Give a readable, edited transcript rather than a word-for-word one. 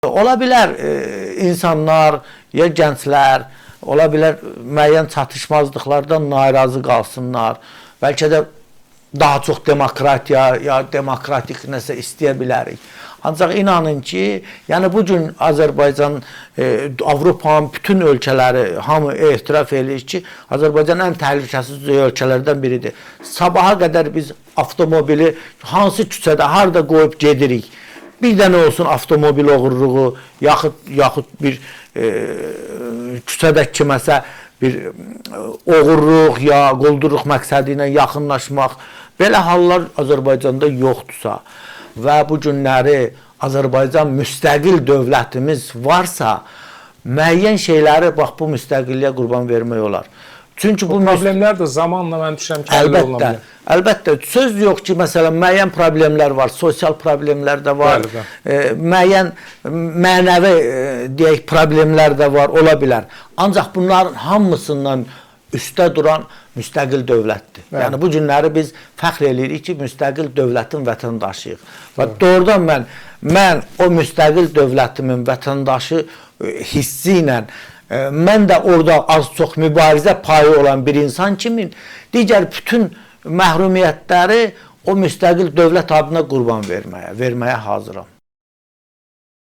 Ola bilər insanlar ya gənclər, ola bilər müəyyən çatışmazlıqlardan narazı qalsınlar. Bəlkə də daha çox demokratiya ya demokratik nəsə istəyə bilərik. Ancaq inanın ki, yəni bu gün Azərbaycan, Avropanın bütün ölkələri hamı etiraf eləyir ki, Azərbaycan ən təhlükəsiz ölkələrdən biridir. Sabaha qədər biz avtomobili hansı küçədə, harda qoyub gedirik? Bir dənə olsun avtomobil oğurluğu, yaxud bir küçədə kiməsə bir oğurluq ya qoldurluq məqsədi ilə yaxınlaşmaq, belə hallar Azərbaycanda yoxdursa və bu günləri Azərbaycan müstəqil dövlətimiz varsa, müəyyən şeyləri bax bu müstəqilliyə qurban vermək olar. Çünki bu problemlər də zamanla mən düşünürəm ki, həll oluna Əlbəttə, bilər. əlbəttə. Söz yox ki, məsələn, müəyyən problemlər var, sosial problemlər də var, Bəli, bəli. Müəyyən mənəvi deyək problemlər də var, ola bilər. Ancaq bunların hamısından üstə duran müstəqil dövlətdir. Bəli. Yəni bu günləri biz fəxr eləyirik ki, müstəqil dövlətin vətəndaşıyıq. Və doğrudan mən o müstəqil dövlətimin vətəndaşı hissi ilə mən də orada az-çox mübarizə payı olan bir insan kimi digər bütün məhrumiyyətləri o müstəqil dövlət adına qurban verməyə hazıram.